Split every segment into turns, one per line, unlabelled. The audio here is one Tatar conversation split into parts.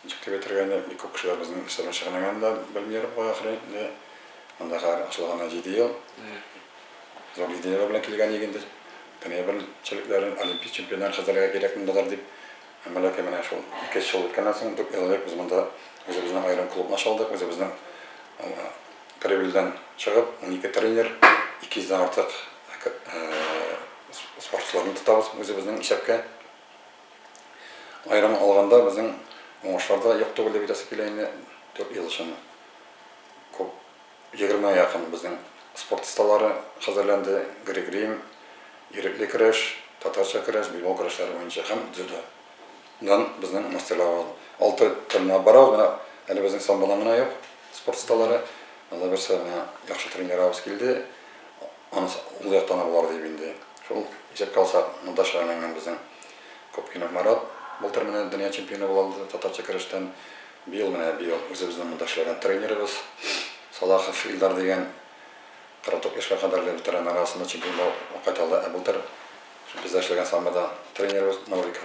Ничек дип әйтергә инде, бик күп кешеләр безнең эшләр белән шөгыльләнгәнен дә белмиләр бугай ахры инде. Монда хәзер ачылганына җиде ел. Зур идеяләр белән килгән идек инде. Дөнья беренчелекләрен, олимпия чемпионнарын хәзерләргә кирәк мондадыр дип. Әмма ләкин менә шул ике ел үткәннән соң, дүрт ел элек без монда үзебезнең аерым клубны ача алдык, үзебезнең прибыльдән чыгып, 12 тренер, 200 дән артык спортчыларны тотабыз үзебезнең исәпкә. Аерым алганда, безнең уңышлар да юк түгел дип әйтәсе килә инде. 4 ел өчен күп, 20 якын безнең спорт осталары хәзерләнде. Грек-рим, ирекле көрәш, татарча көрәш, билбау көрәшләре буенча һәм дзюдо. Дан безнең мастерлар бар. Алты төрне алып барабыз. Менә әле безнең самбодан гына юк спорт осталары. Алла бирсә, менә яхшы тренерыбыз килде. Анысы ул яктан да булыр дип инде. Шул исәпкә алсак, монда шөгыльләнгән безнең Копкинов Марат былтыр менә дөнья чемпионы була алды татарча көрәштән. Быел менә быел үзебезнең монда эшләгән тренерыбыз Салахов Илдар дигән 44 яшькә кадәрле ветераннар арасында чемпион булып кайта алды. Ә былтыр бездә эшләгән самбода тренерыбыз Новиков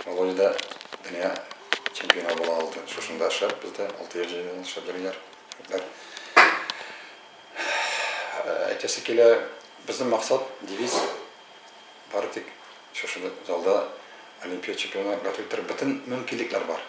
Володя да дөнья чемпионы була алды. Шушында эшләп бездә 6 ел, 7 ел эшләп йөриләр. Әйтәсе килә, безнең максат, девиз бары тик шушы залда Олимпия чемпионы готовить иттереп бөтен мөмкинлекләр бар.